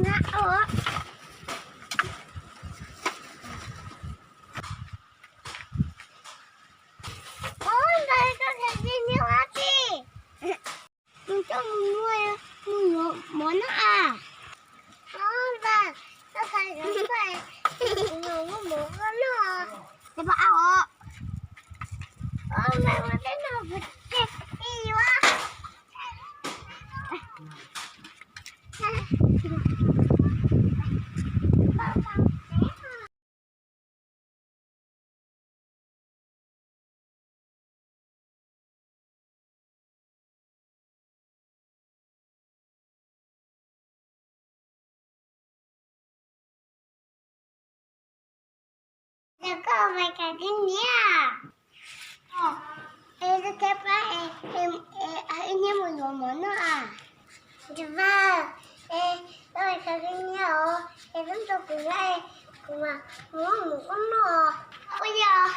Ntawd, ntawd, koj khawb nyiaj ua tsi? Kuv coj mus muag, mus yuav mov noj as. Ntawd, koj khawb nyiaj ua tsi? Kuv yuav muag mov noj. Ces pab ab os. Ntawd, ua tej no kuv ces yuav. Ntawd, koj ua li cas khawb nyiaj? Es koj khawb pab es, es, es wb nyiam mus yuav mov noj as. Ntawd, es koj ua li cas khawb nyiaj os, es koj nrog kuv nyob es kuv mam muab mus ua noj. Ua li os.